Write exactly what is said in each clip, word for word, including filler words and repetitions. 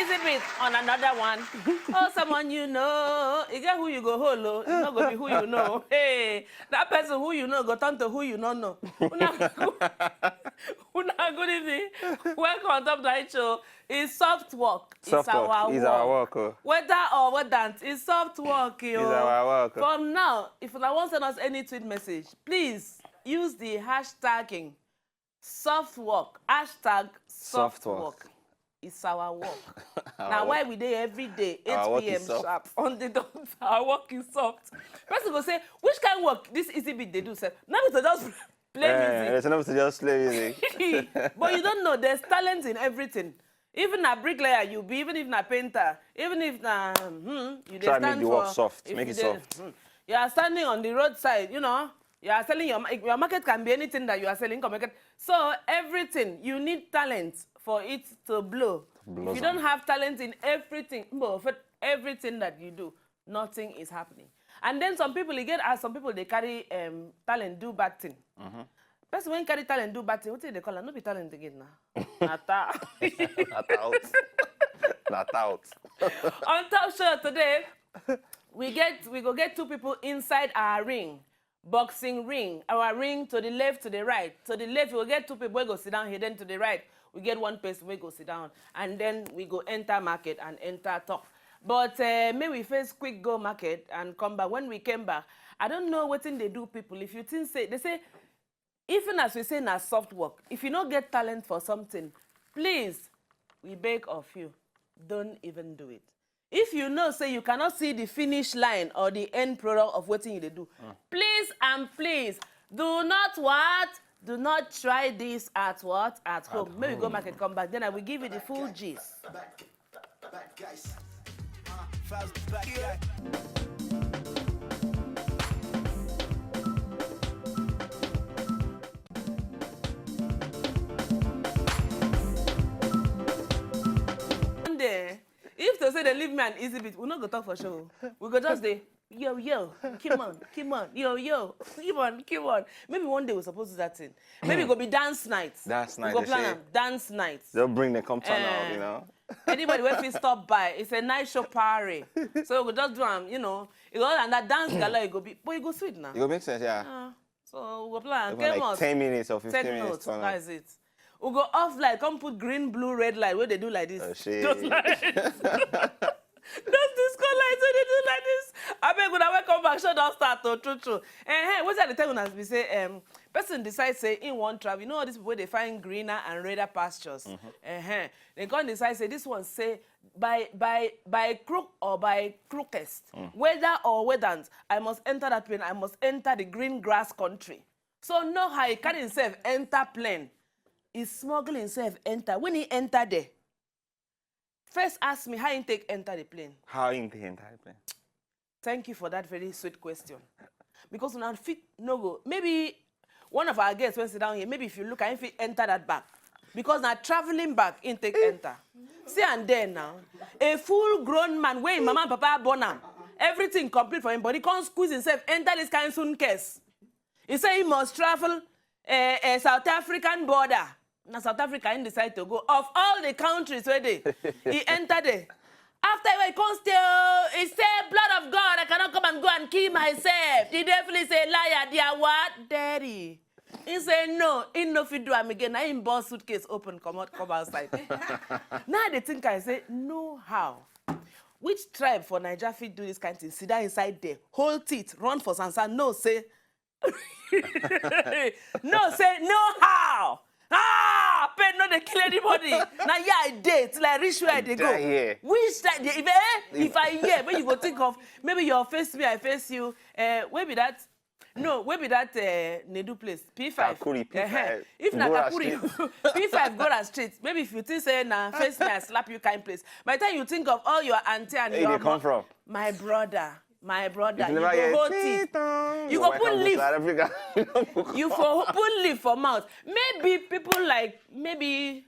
Exhibit on another one. Oh, someone you know. You get who you go hold, oh. You no go be who you know. Hey, that person who you know go turn to who you no know. Una, una good evening. Welcome on top of the show. It's soft work. It's Soft our work. It's our work. Oh. Whether or whether it's soft work, yo. It's our work. Oh. From now, if you want send us any tweet message, please use the hashtagging soft work. Hashtag soft, Soft work. It's our work. Our Now work. Why we dey every day, Our work eight p m is soft. Sharp on the dot. Our work is soft. Person go say, which kind of work this easy bit they do, sir? Not to just play Eh, music. There's enough to just play music. But you don't know, there's talent in everything. Even a bricklayer you be, even if na painter, even if na hmm, you dey Try make stand the for, work soft, if make you it dey- soft. Hmm. You are standing on the roadside, you know, you are selling your ma- your market can be anything that you are selling. Come market. So everything you need talent for it to blow. If you Blossom. Don't have talent in everything, but for everything that you do, nothing is happening. And then some people, you get as some people they carry um, talent do bad thing. Person when carry talent do bad thing, what do they call it? No be talent again now. Matter. Not out. Not out. On top show today, we get we go get two people inside our ring, boxing ring, our ring to the left, to the right. To the left, we go get two people wey go sit down here. Then to the right, we get one person wey go sit down, and then we go enter market and enter talk. But uh, may we first quick go market and come back. When we came back, I don't know wetin dey do people. If you think say they say, even as we say na soft work, if you no get talent for something, please, we beg of you, don't even do it. If you know say you cannot see the finish line or the end product of wetin you dey do, please and please do not what? Do not try this at what? At home. Maybe go market, come back. Then I will give you the full gist. Back, back, guys. Uh, fast back, yeah. One day, if to say they leave me an easy bit, we no go talk for show. We go just dey yo yo, come on, come on, yo yo, come on, come on. Maybe one day we suppose do that thing. Maybe it go be dance night. Dance We night, go they plan say. Am dance night. They'll bring the come turn out, Eh. You know. Anybody wey fit stop by, it's a nice show party. So we go just do am, you know. You go and that dance gala, it go be, but it go sweet now. It will make sense, yeah. Ah, so we go plan. Even like Kemos, ten minutes or fifteen take minutes. notes. Turn up. That's it. We go off light, come put green, blue, red light where they do like this. Oh, shit. Those lights. Those disco lights where they do like this. I beg una welcome back. Show don start to true true. Eh, eh, what I dey tell una be say um person decide say in one travel. You know all these people wey dey find greener and redder pastures. Eh, eh. They come decide say this one say by by by crook or by crookest, whether or whether I must enter that plane. I must enter the green grass country. So no how he carry himself enter plane. He smuggle himself enter. When he enter there, first ask me how he take enter the plane. How you think enter the plane? Thank you for that very sweet question. Because una fit no go. Maybe one of our guests went sit down here. Maybe if you look, I fit enter that bag. Because now traveling bag, in take enter. See and then now, a full grown man, where him mama and papa born am, everything complete for him body, can't squeeze himself, enter this kind suitcase. He say he must travel uh, uh, South African border. Now South Africa, he decide to go. Of all the countries where they, he enter there. After he come stay, oh, he say, blood of God, I cannot come and go and kill myself. The devil is a liar, they are what? Daddy. He say no, he no fit do am again. Now him boss suitcase open, come out, come outside. Now the thing I say, no how. Which tribe for Niger fit do this kind of thing? Sit down inside there, hold it, run for Sansa, no say. No say no how. Ah, pain no dey kill anybody. Now yeah, I dey till I reach where I dey go. Die here. Which side dey, if, eh, if I hear, when you go think of maybe you face me, I face you. Uh, where be that? No, where be that uh, Nedu place? P five. Kakuri, Eh, eh. P five. If na Gora Kakuri, P five Gora Street. Maybe if you think say na face me, I slap you kind place. By the time you think of all your auntie and Where your you dey come mo- from? My brother, my brother, If you never go hear hold "Tee it. tong," You your go wife put and leaf. South Africa. You for put leaf for mouth. Maybe people like maybe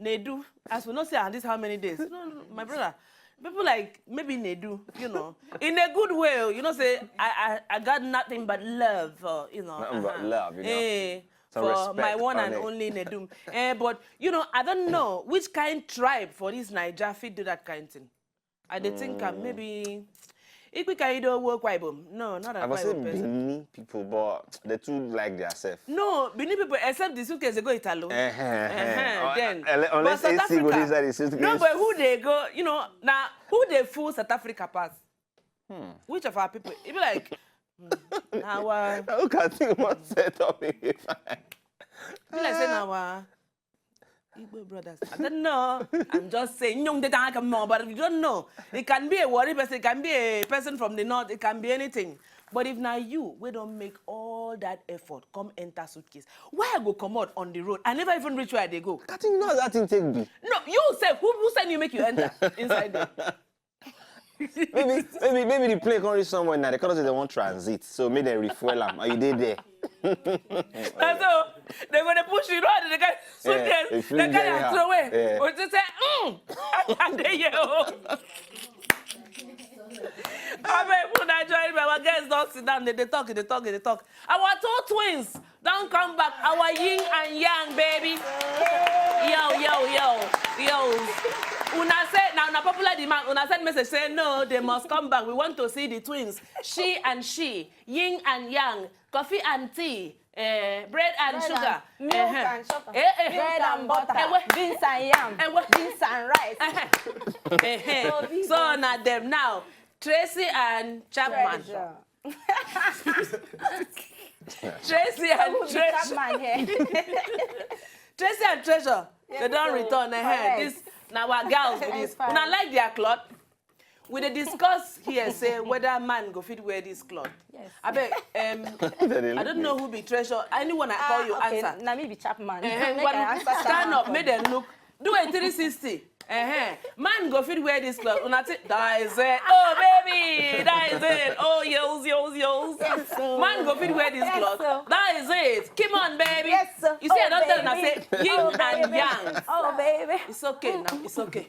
Nedu, as we know say, and this how many days? No, no, my brother, people like maybe Nedu, you know, in a good way. Oh, you know, say I I, I got nothing but love, uh, you know. Nothing but uh-huh. love, you know. Eh. for my one and only Nedum. Eh, but you know, I don't know which kind tribe for this Naija fit do that kind thing. I dey think am, maybe Ikwikaido Akwa Ibom. No, not Akwa Ibom person. Benin people, but they too like their self. No, Benin people, except the suitcase they go Italo. Uh-huh. Then, unless but South A C go Africa, inside the suitcase. No, but who they go, you know, now who they fool South Africa pass? Which of our people? It be like, hmm, our Who can think about set up in the fire? Be like say na our Igbo brothers. I don't know. I'm just saying, young data can more, but you don't know. It can be a Warri person, it can be a person from the north, it can be anything. But if now you, we don't make all that effort, come enter suitcase. Why I go come out on the road? I never even reach where they go. I think not that thing take be. No, you say who, who send you make you enter inside there? Maybe, maybe, maybe the plane can reach somewhere now. They call us they want transit, so maybe they refuel them. Are you there there? And so they're gonna push you around the guy. So Yeah, then they the fling guy there, and throw away. Yeah. Or just say, mm, and they hear. Oh. I mean, when I join me, our guests don't sit down. They, they talk, they talk, they talk. Our two twins don't come back. Our yin and yang, baby. Yo, yo, yo, yo. Una say now, na popular demand. Una send message say no, they must come back. We want to see the twins. She and she, yin and yang, coffee and tea, eh, bread and Bread sugar, and milk eh-heh. and sugar. Eh, eh. Bread and butter. Ewe. Beans and yam. Ewe. Beans and rice. Eh-heh. So now them now, Tracy and Chapman. Treasure. Tracy and Who be Treasure. Chapman here? Tracy and Treasure. They Yes, don't so, return. Eh, correct. This now our girls with this. Fine. Una like their cloth. We dey discuss here say whether man go fit wear this cloth. Yes. I beg. Um, I don't know who be Treasure. Anyone I call you Ah, okay, answer. Na me be Chapman. Eh, Make one- I answer stand Chapman. Up, make them look. Do a three sixty. Eh, man go fit wear this cloth. Una say that is it. Oh baby, that is it. Oh yos, yos, yos. Man go fit wear this Yes, cloth. sir. That is it. Come on, baby. Yes, sir. You see, I Oh, don't tell una say baby. yin Oh, and baby. yang. Oh, baby. It's okay now. It's okay.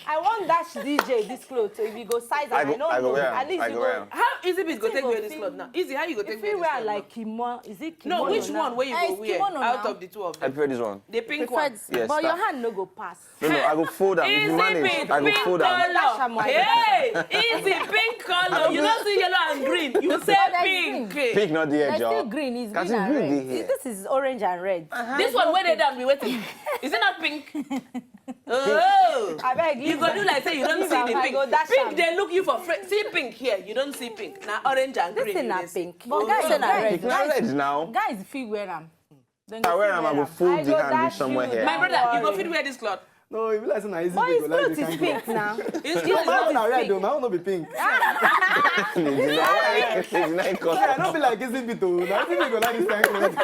I want dash D J this cloth, so if you go size, I and go, I don't I go know. wear am. At least I you go go. wear am. How easy be it go Thing take go wear this fit- cloth now? Easy, how you go take If wear you this wear cloth now? Like kimo, is it kimono No, which now? one where you Eh, go it's wear kimono out now. Of the two of I them? prefer this one. The pink Prefer one. this- Yes, but sir. Your hand no go pass. No, no, I go fold them. If you Easy manage, bit, I go pink fold them. color. Dash am, Hey, easy, pink color. You don't see yellow and green. You say But there's pink. green. Pink not there, There's still Joe. Green. Is Can green see and green red. dey here. This is orange and red. This one where they down be waiting. Is it not pink? Oh. I beg You go do like say you don't Leave see am, the I pink. go dash Pink, am. They look you for free. See pink here. You don't see pink. Now orange and This green. is You not dey see. Pink. But guys, Pink na na red. red. Pink na red now. Guys, if you wear them. I wear am, I go fold the hand reach somewhere here. My brother, you go fit wear this cloth. No, e be like say na easy But big his go like clothes this is kind pink cloth. Now. It's Your clothes. My clothes own na is red pink. Though, my own no be pink. It's not, it's not Yeah, I no be like easy bit o. Na easy big go like this kind cloth.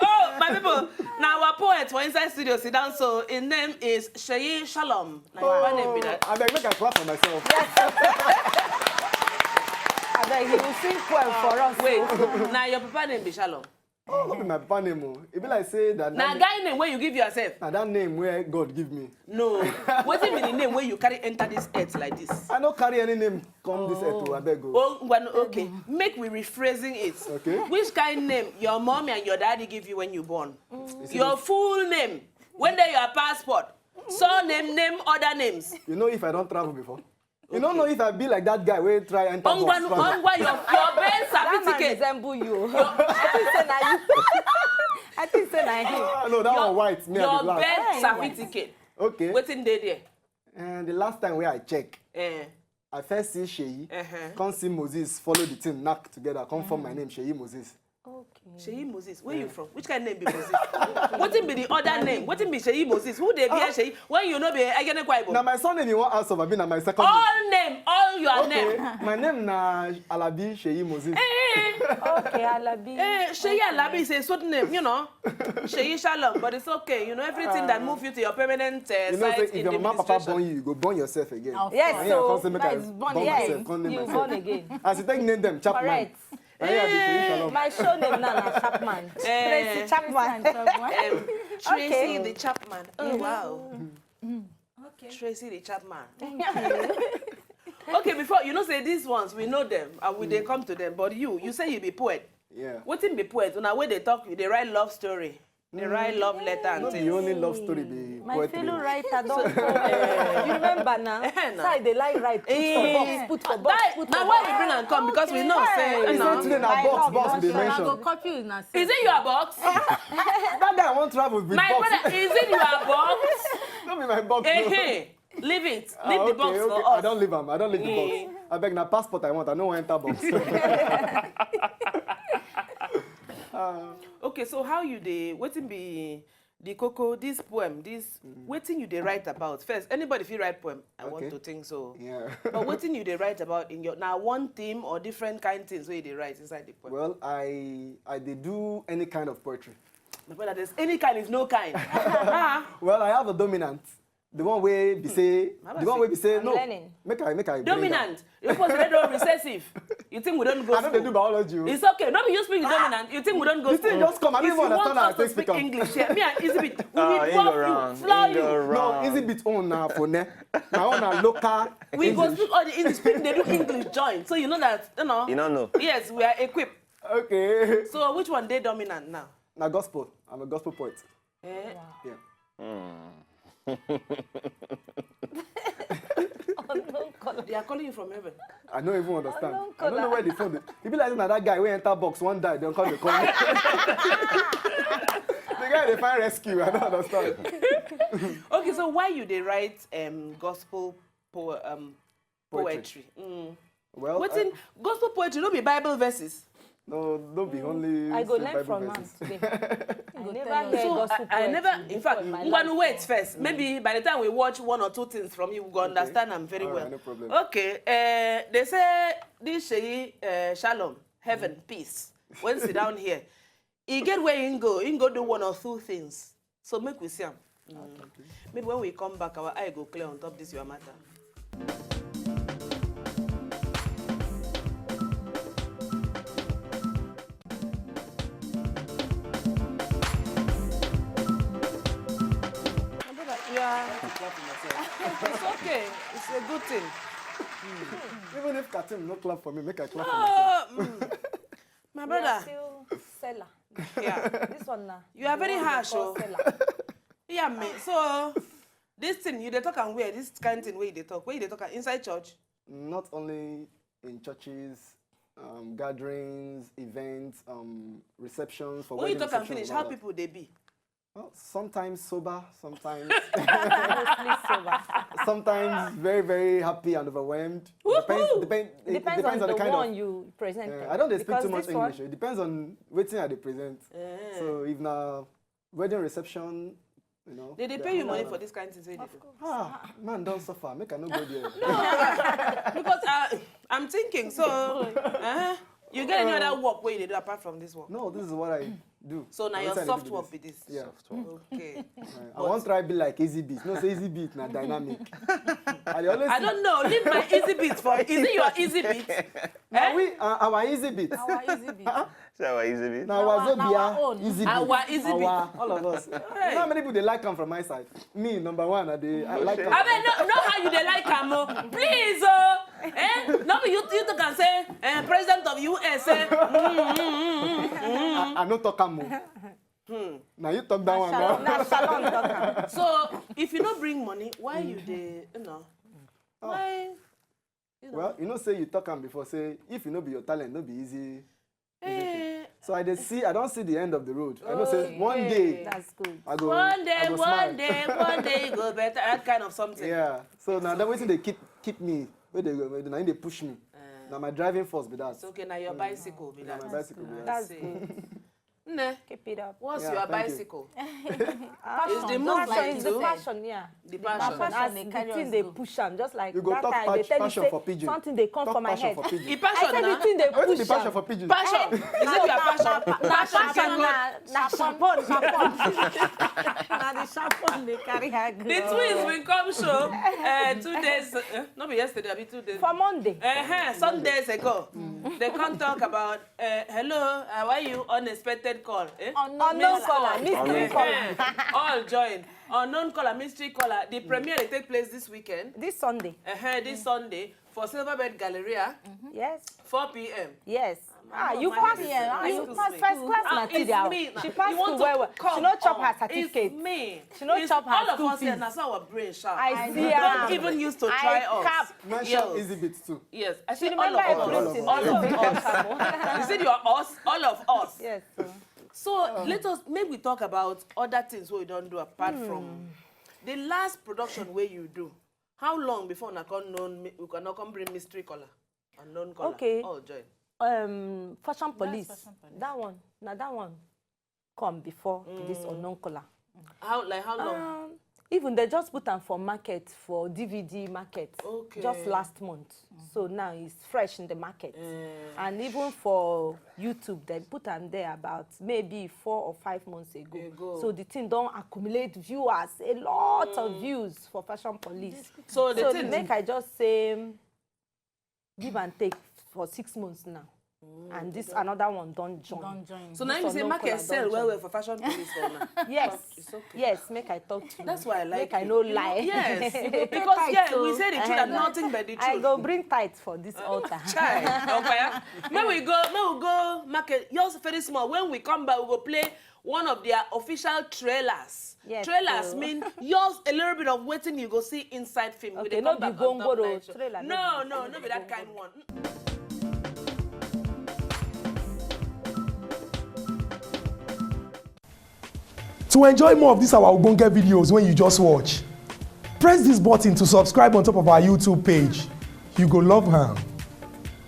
Oh, my people, now our poet for inside studio sit down. So his name is Sheyi Shalom. Now your name be that. Abeg, make I clap for myself. I beg, he will sing poem for us. Wait, now your papa name be Shalom. Oh, no be my papa name o. E be like say that. Now That, guy name where you give yourself. Na that name where God give me. No. What do you mean the name where you carry enter this earth like this? I no carry any name come this earth o. Abeg o. Oh, well, okay. Make we rephrasing it. Okay. Which kind name your mommy and your daddy give you when you born? Your full name. When they your passport. Surname, name, other names. You know if I don travel before. You no know if I be like that guy wey try enter Ongwa, bus. Ongwa, your, your birth That man certificate. Resemble you. I think say na you. I think say na him. Ah, no, that Your, one white. Me, I your be black. Birth Hey, certificate. Okay. Wetin dey there? And the last time where I check, Eh, I first see Sheyi, Uh-huh. come see Moses, follow the thing, knack together, come form my name, Sheyi Moses. Okay. Sheyi Moses, where you from? Which kind name be Moses? Wetin be the other name? Wetin be Sheyi Moses? Who dey bear Sheyi? When you no be Egene Kwaibo? Na my surname you wan ask of, abi na my second name? All name, all your Okay, name. My name na Alabi Sheyi Moses. Eh, Okay, Alabi. eh, Sheyi Alabi is a sort name, you know. Sheyi Shalom, but it's okay. You know, everything that move you to your permanent uh, You know, say site if in your the mama papa administration. Born you, you go born yourself again. Yes, And so you come say make I that is born, born yes, myself, come name you myself. Born again. As you take name them, Chapman. Correct. And you have the Sheyi Shalom. My show name now na Chapman. Eh, Tracy Chapman. Um, Tracy Okay. the Chapman. Oh wow. Tracy the Chapman. Okay, before you know say these ones we know them and we dey come to them, but you you say you be poet. Yeah. Wetin be poet? Una wey dey talk, you dey write love story, dey write love letter and Not things. The only love story be My poetry. Fellow writer don come. You remember now? Eh, na. So I dey like write. Put for Eh, box, put for box, that, put na for why box. We bring am come because we know say He you said know. Today na box, box be I mentioned. Go copy una. Is it your box? That guy won't travel with My box. Brother, is it your box? Not be my box. No. Eh, leave it. Ah, Leave okay, the box okay. for us. I don't leave him. I don't leave the Mm. box. I beg na passport I want. I no wan enter box. Ah, Okay, so how you dey? Wetin be the koko? This poem, this wetin you dey write about? First, anybody fit write poem. I want Okay. To think so. Yeah. But wetin you dey write about in your, na one theme or different kind things wey you dey write inside the poem? Well, I I dey do any kind of poetry. My brother, there's any kind is no kind. Ah, Well, I have a dominant. The one wey be say, My the one wey be say, I'm no, learning. Make I, make I bring am. Dominant. You supposed to do recessive. You think we don't go I know they school? Do biology. Oh. It's Okay. No be you speak dominant. You think we don't go The thing school? Just come. I don't If even you want understand how us I to take speak speak am. English here, me and Easy Beat, we Ah, will he drop go you, round, floor he you. go No, round. Easy Beat own now for ne. My own na local. We go English. Speak all the English. Speak, they do English join. So you know that, you know. You don't know. Yes, we are equipped. Okay. So which one dey dominant now? Na gospel. I'm a gospel poet. Eh? Yeah. Hmm. Unknown caller. They are calling you from heaven. I don't even understand. Unknown I don't know caller. Where the phone. Dey. He be like na that guy wey enter box one die, dem come dey call me. The guy dey find rescue. I don't understand. Okay, so why you dey write um gospel po um Poetry. Poetry? Mm. Well, Wetin gospel poetry no be Bible verses? I, no, no be only. I go say learn Bible from am verses. Today. I never hear So gospel I, I poetry never, in before fact, in my Ngwanu, life. Wait first. Maybe by the time we watch one or two things from you, we go understand am very All well. Right, no problem. Okay, uh, they say this Sheyi uh, Shalom, heaven, peace. When sit down here, he get where he go, he go do one or two things. So make we see am. Mm. Maybe when we come back, our eye go clear on top this your matter. My brother, you are, it's okay. It's a good thing. Even if Katim no clap for me, make I clap for myself. Oh, mm. My We are brother, still seller. Yeah. This one now. You are very The one harsh, they call oh. Seller. Yeah, me. So this thing you dey talk am where? This kind thing wey you dey talk? Where you dey talk am? Inside church? Not only in churches, um, gatherings, events, um, receptions for When you wedding talk am receptions finish, and all how that. People dey be? Well, sometimes sober, sometimes Mostly sober. sometimes very, very happy and overwhelmed. Woohoo! Depends, depend, it Depends, depends on, on the, the kind one of. You present. Yeah, Them. I don't dey speak Because too much this one- English. It depends on wetin I dey present. Eh. So if na wedding reception, you know. They dey the pay you whole money lot for of- this kind thing wey you dey do. Ah, man don suffer. Make I no go there. Because uh, I'm thinking, so uh, you get any other work wey you dey do apart from this work? No, this is what I do. So now Na your wetin I dey soft do work be be this. Yeah. Okay. Uh, I wan try be like Easy Beat. No, say Easy Beat na dynamic. I dey always I see- don't know. Leave my Easy Beat for. Is it your Easy Beat? Na we uh, our Easy Beat. Our Easy Beat. Say our Easy Beat. Na our Our- na our Zobia, own. Easy Beat. Our Easy Beat. Our, all of us. You know how many people dey like am from my side? Me, number one, I dey I like am. Abeg, no, no, how you dey like am o? Please o. Eh? No be you, you talk and say, eh, president of U S, eh? Mm, mm, mm, mm, mm. I, I no talk am o. Na you talk that one now. Na Shalom talk am. So if you no bring money, why you dey, you know? Why? You know? Well, you know say you talk am before. Say if you no be your talent, no be easy. Eh, So I dey see, I don see the end of the road. I know say one day That's good. I go. one day, I go one smile. Day, one day you go better. That kind of something. Yeah. So now that wetin dey keep keep me, wey dey na im dey push me. Eh, Na my driving force be that. it's okay. Now your bicycle be Na that. my bicycle be that. That's See. good. Nne, Keep it up. what's Yeah, your thank you. Bicycle? Passion. It's the Passion movement, is though. the passion, yeah. The Passion. Passion. As They the carry thing us dey go. Push am just like You go that talk time. pa- They tell me passion say for pidgin. Something dey come Talk for my passion head. For pidgin. E passion I said na. The thing dey Wetin push be passion am. For pidgin? Passion. Is it your passion? Na Passion passion can go. Na na chapon, chapon. Na the chapon dey carry her go. The twins will come show uh, two days. Uh, no be yesterday, abi two days. For Monday. Uh-huh, some days ago, they come talk about uh, hello, how are you? Unexpected call. Eh? Unknown caller, missed Unknown call. Uh-huh. All join. Unknown caller, mystery caller. The premiere dey take place this weekend. This Sunday. Uh-huh, this Sunday for Silverbird Galleria, Yes. four p.m. Yes. Ah, No, you my pass dear, here. Ah, it's you too pass sweet. first class Ah, it's material. me. She You passed want to to well well. She come no chop her on. It's certificate. Me. She no It's chop all her of school us here. Fees. Na so our brain sharp. I see Don't am. Even used to try I us. cap. Mention Yes. Easy Beats too. Yes, I She said all remember of us. everything. All of Everything us. come. You said you are us, all of us. Yes. So let us maybe talk about other things we don't do apart from the last production where you do. How long before una come known mi- we can come bring mystery caller, unknown caller? Okay. Oh, join. Um, fashion police. Fashion Police. That one. Now that one come before this unknown caller. How like how long? Um, even they just put am for market for D V D market Okay. just last month. So now it's fresh in the market. And even for YouTube, they put am there about maybe four or five months ago. Ago. So the thing don't accumulate viewers, a lot of views for fashion police. So the So thing make I just say, give and take for six months now. And this another one don't join. Don't join. So now you say unknown market caller sell don't well join. Well for fashion police for now. Yes. It's okay. Yes, make I talk to you. That's why I like Make I you. no You know, lie. Yes. You go pay Because tight yeah, too. We say the truth Uh-huh. And nothing but the truth. I go bring tight for this altar. Chai, okay. May we go, may we go market. Yours very small. When we come back, we go play one of their official trailers. Yes, Trailers so- mean yours a little bit of waiting you go see inside film. We Okay, dey no come be back on top gongoro lecture. trailer, no No, be no, no be that kind one. To enjoy more of these our ogbonge videos when you just watch, press this button to subscribe on top of our YouTube page. You go love am.